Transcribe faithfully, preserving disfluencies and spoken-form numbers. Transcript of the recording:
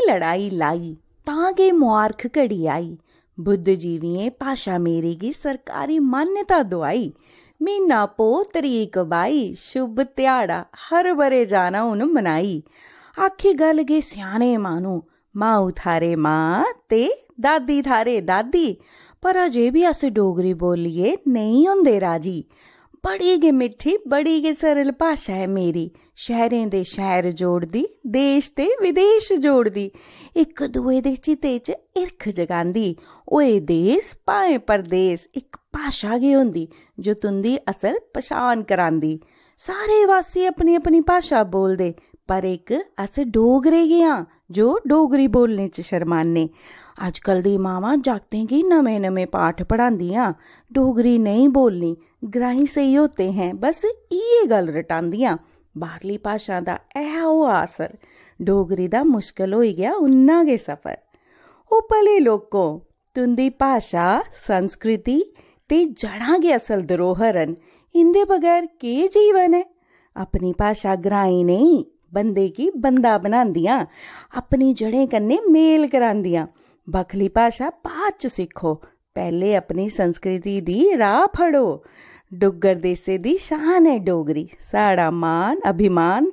लड़ाई लाई, तां गै मुआरख घड़ी आई। बुद्धिजीवियें भाशा मेरी गी सरकारी मान्यता दोआई। म्हीना पो तरीक बाई, शुभ ध्याड़ा हर ब'रे जाना हून मनाई। आखी गल्ल गे स्याने माह्नू, माऊ थारे मां ते दादी थारे दादी, पर अजें बी अस डोगरी बोलियै नेईं होंदे राजी। बड़ी गै मिट्ठी, बड़ी गै सरल भाशा ऐ मेरी। शैह्रें दे शैह्र जोड़दी, देश ते विदेश जोड़दी, इक दुए दे चित्ते च हिरख जगांदी। होए देस भाएं परदेस, इक भाशा गै होंदी जो तुं'दी असल पछान करांदी। सारे वासी अपनी अपनी भाशा बोलदे, पर इक अस डोगरे गै आं जो डोगरी बोलने च शरमाने। अजकल दी मावां जागतें गी नमें नमें पाठ पढ़ांदियां, डोगरी नेईं बोलनी, ग्राईं सेही होते हैं, बस इ'यै गल्ल रटांदियां। बाह्रली भाशा दा ऐ होआ असर, डोगरी दा मुश्कल होई गेआ उन्ना गै सफर। ओ भले लोको, तुं'दी भाशा, संस्कृति ते जड़ां गै असल धरोहर न। इं'दे बगैर केह् जीवन ऐ? अपनी भाशा ग्राईं नेईं, बंदे गी बंदा बनांदियां, अपनी जड़ें कन्नै मेल करांदियां। बक्खली भाशा बाद च सिक्खो, पैह्ले अपनी संस्कृति दी राह् फड़ो। डुग्गर देसै दी शान ऐ डोगरी, साढ़ा मान अभिमान।